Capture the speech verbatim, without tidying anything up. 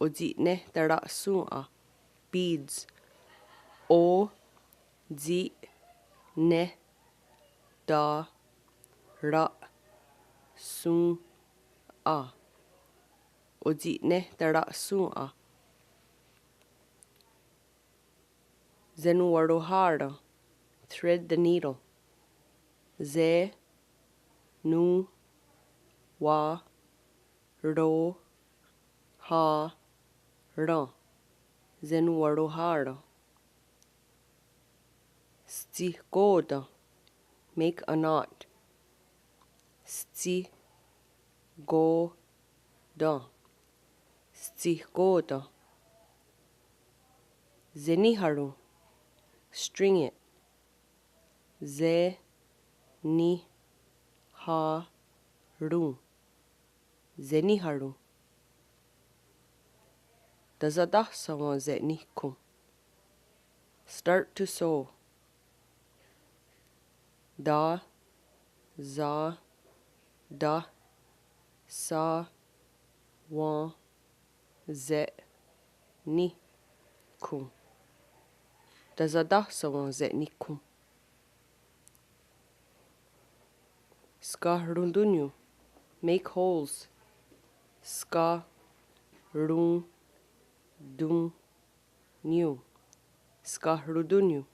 Otsi'nehtara'shòn:'a. Beads. O tsi' neh ta ra' shòn:'a. Otsi'nehtara'shòn:'a. Senonwarohá:ren'. Thread the needle. Se non wa ro ha ren'. Senonwarohá:ren'. Stsihkò:ten. Make a knot. Stsihkò:ten. Stsihkò:ten. Senì:haron'. String it. Se ni ha ron'. Senì:haron'. Tasatáhsawen' se'níhkhon. Start to sew. Ta sa tah sa wen' se' níh khon. Tasatáhsawen' se'níhkhon. Skarontónnion. Make holes. Ska ron tón nion. Skarontónnion.